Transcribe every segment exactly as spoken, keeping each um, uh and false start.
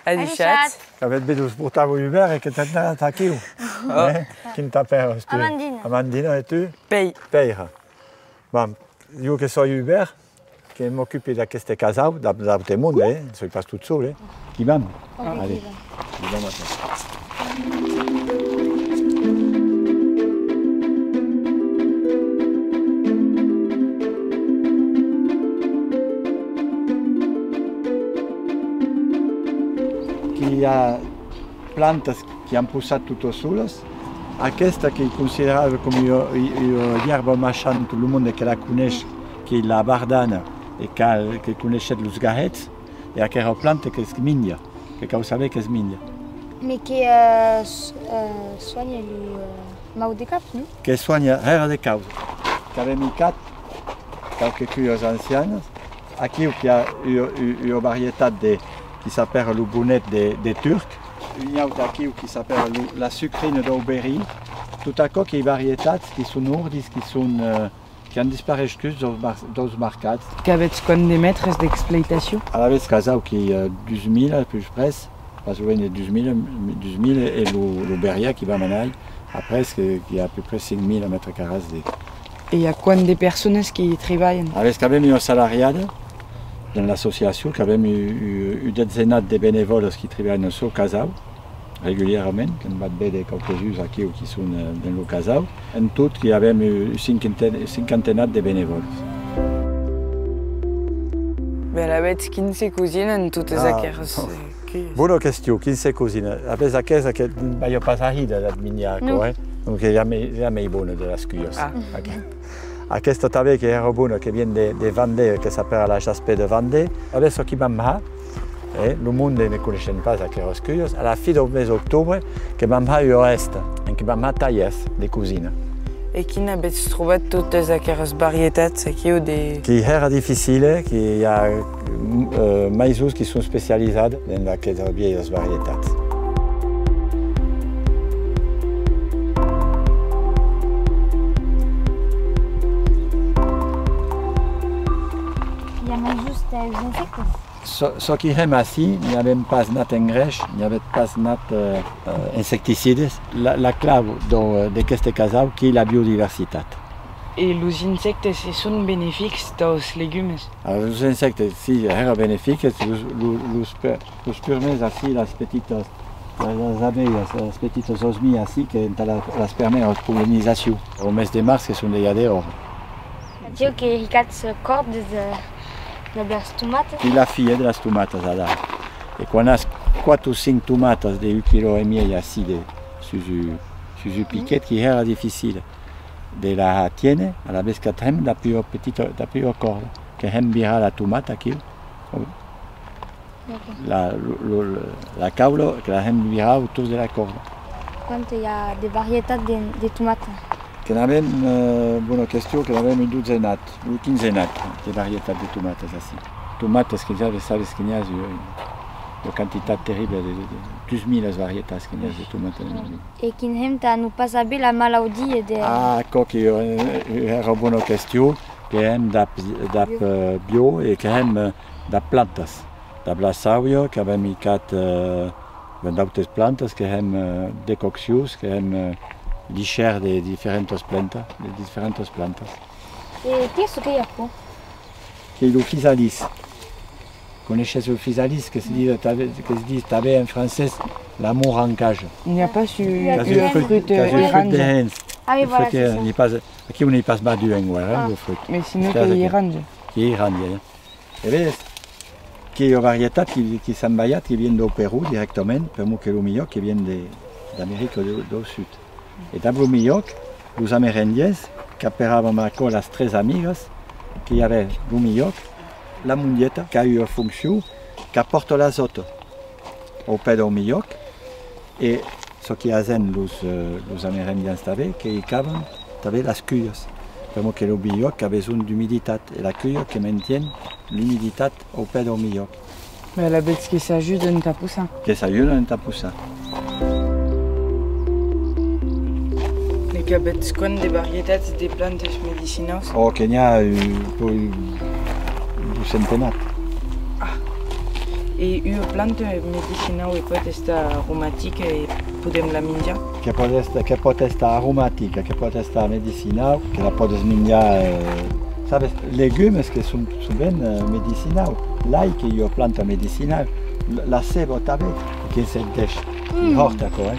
Adishatz. Qu'avètz vist, vos portava Hubert e que t'as anat aquiu. Eh? Quin t'apèras tu? Amandina. Amandina, e tu? Pei. Pèira. Bon, jo que soi Hubert, que m'ocupi d'aqueste casau, dab, dab de monde, eh? Soi pas tot sol, eh? Qu'i vam? Allez, qu'i vam. Qu'i a plantas qui an possat totas solas. Aquesta qu'ei considerada coma ua, ua, ua ièrba maishanta, tot lo monde que la coneish, qu'ei la bardana, e qual, que coneishetz los gahèths, e aquera planta que's minja, que cau saber que's minja. Mes que, eh, s-, eh, soanha lo, eh, mau de cap, non? Que soanha hèra de causas. Qu'avem hicat quauques culhas ancianas. Aquiu qu'i a ua, ua, ua varietat de, qui s'apèra lo bonet de, de Turc. Un aute aquiu qui s'apèra lo, la sucrina dau Berrin. Tot aquò qu'ei varietats qui son ordis, qui son, eh, qui an dispareishut daus mar-, daus marcats. Qu'avètz quant de mètres d'exploitacion? Alavetz, casau qu'ei, eh, dus mila, pus près. Pas o mens de dus mila, dus mila e lo, lo Berrin qui vam anar après, que, qu'i a a peu près cinc mila mètres carrats de... E i a quant de personas qui i tribalhan? Alavetz qu'avem ua salariada dens l'associacion, qu'avem un, un, un detzenat de benevòles qui tribalhan au sò casau, regulierament, que'n vat véder quauques uns aquiu qui son, eh, dens lo casau. En tot, qu'i avem un cinquante-, cinquantenat de benevòles. Be, alavetz, quin se cosina en totes aqueras, eh, culhas? Bona question, quin se cosina? Alavetz, aquesta que balha pas ahida dab minjar aquò, eh? Donc, ei la mei, la mei bona de las culhas. Aqu-, aquesta tanben qu'ei hèra bona, que vien de, de Vendée, que s'apèra la Jasper de Vendée. Alavetz, çò qui vam har, eh, lo monde ne coneishen pas aqueras culhas, a la fin dau mes d'octobre, que vam har ua hèsta, en que vam har talhèrs de cosina. E quin avètz trobat totas aqueras varietats aquiu de... Qu'ei hèra dificile, que i a, eh, maisons qui son especializats dens aqueras vielhas varietats. I a maisons deus insèctes? Çò, çò qui hèm ací, n'i avem pas nat engrèish, n'i avem pas nat, eh, eh, insecticides. La, la clau dau, d'aqueste casau qu'ei la biodiversitat. E los insèctes, se son benefics daus legumes? Ah, los insèctes, si, hèra benefics, los, los, los pe-, los purmèrs ací, las petitas, las, las abelhas, las petitas osmias ací, que entà la, las permèras pollinizacions. Au mes de març, que son dejà dehòra. Aquiu que hicatz còrdas, eh, dab las tomatas? Qu'ei la filha de las tomatas, adara. E quan as quate o cinc tomatas de un quilò e miei ací de, sus un, sus un piquet, qu'ei hèra dificile de la tiéner, alavetz qu'at hèm dab ua petita, dab ua còrda, que hèm virar la tomata aquiu. La, lo, lo, la caula, que la hèm virar au torn de la còrda. Quant i a de varietats de, de tomata? Que n'avem, eh, bona question, que n'avem un dotzenat, un quinzenat de varietats de tomatas ací. Tomatas que ja sabes que n'i a, eh, ua quantitat terribla de, de, de dus mila varietats que n'i a de tomatas. E quin hèm tà non pas aver la malaudia de... Ah, aquò qu'ei, eh, hèra bona question, que hèm dab, dab, eh, bio e que hèm, eh, dab plantas. Dab la sauja, qu'avem hicat, eh, ben, d'autes plantas, que hèm, eh, decoccions, que hèm, eh, lichèr de diferentas planta-, de diferentas plantas. E qu'ei çò qu'ei aquò? Qu'ei lo fisalis. Coneishes lo fisalis, que se ditz tanben, que se ditz tanben en francés la morra en caja. N'i a pas un, un frut, eh, iranja? Ah oui, voilà, c'est ça. N'i a pas, aquiu n'ei pas madur enguèra, eh, lo frut. Mes sinon qu'ei iranja. Qu'ei iranja, eh. E ves, qu'ei ua varietat qui, qui s'an balhat, qui vien dau Peró dirèctament, pr'amor que lo milhòc que vien de, d'America dau, dau Sud. E dab lo milhòc, los amerindians, qu'aperavam aquò las tres amigas, que i avè lo milhòc, la mondieta, qu'a ua foncion, qu'apòrta l'azòt au pè dau milhòc, e çò qui hasèn los, eh, los amerindians tanben, que hicavan tanben las culhas, pr'amor que lo milhòc a besonh d'umiditat, e la culha que mantien l'umiditat au pè dau milhòc. Mès alavetz que s'ajudan entà possar. Que s'ajudan entà possar. E qu'avètz quant de varietats de plantas medicinaus? Ò, que n'i a, eh, un, un centenat. Ah. E ua planta medicinau e pòt estar aromatica e podem la minjar? Que pòt estar, que pòt estar aromatica, que pòt estar medicinau, que la pòdes minjar, eh, sabes, legumes que son sovent, eh, medicinau. L'ai qu'ei ua planta medicinau, l-, la ceba tanben, que senteish fòrt aquò, eh?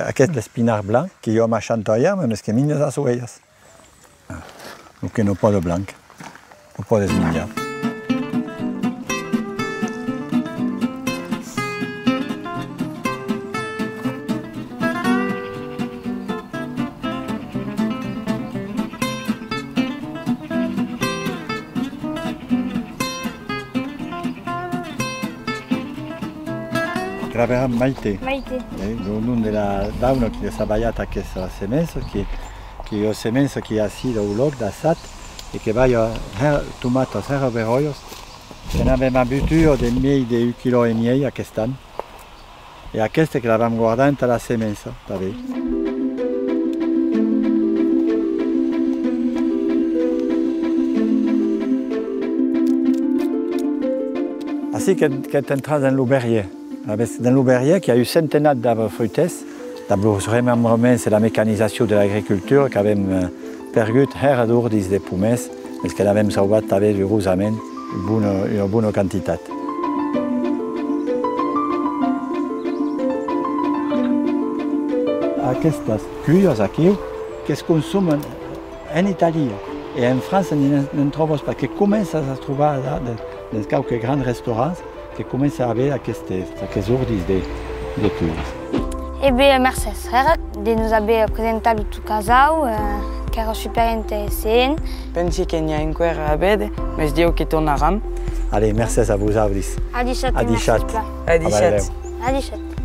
Aqueste, l'espinard blanc, que i a machant aierm, mes que minja las oelhas. Lo que non pòt blanc, lo pòdes minjar. Que l'aperam Maite. Maite. Eh, lo nom de la dauna qui a balhat aquesta semença, qui, qui ei ua semença qui ei ací dau lòc d'Assat e que balha hèra tomatas, hèra beròias. Que n'avem avut ua de miei de un quilò e miei aquest an. E aquesta que la vam guardar entà la semença, tanben. Ací que, que t'entras dens lo vergièr. Alavetz, dens lo vergièr, qu'i a un centenat d'arbres frutèrs, dab los remembraments e la mecanizacion de l'agricultura, qu'avem, eh, pergut hèra d'ordis de pomèrs, mes que n'avem sauvat tanben, urosament, bona, ua bona quantitat. Aquestas cuias aquiu que's consoman en Itàlia e en França ne'n, ne'n tròbas pas, que començas a trobar de, de, dens quauques grands restaurants que comença a aver aquestes, aquests ordis de, de cuias. E ben, mercés hèra de nos aver presentat lo ton casau, eh, qu'èra super interessant. Pensi que n'i a enqüèra a véder, mes dieu que tornaram. Allez, mercés a vosautris. Adishatz, adishatz. Mercés plan. Adishatz. Adishatz.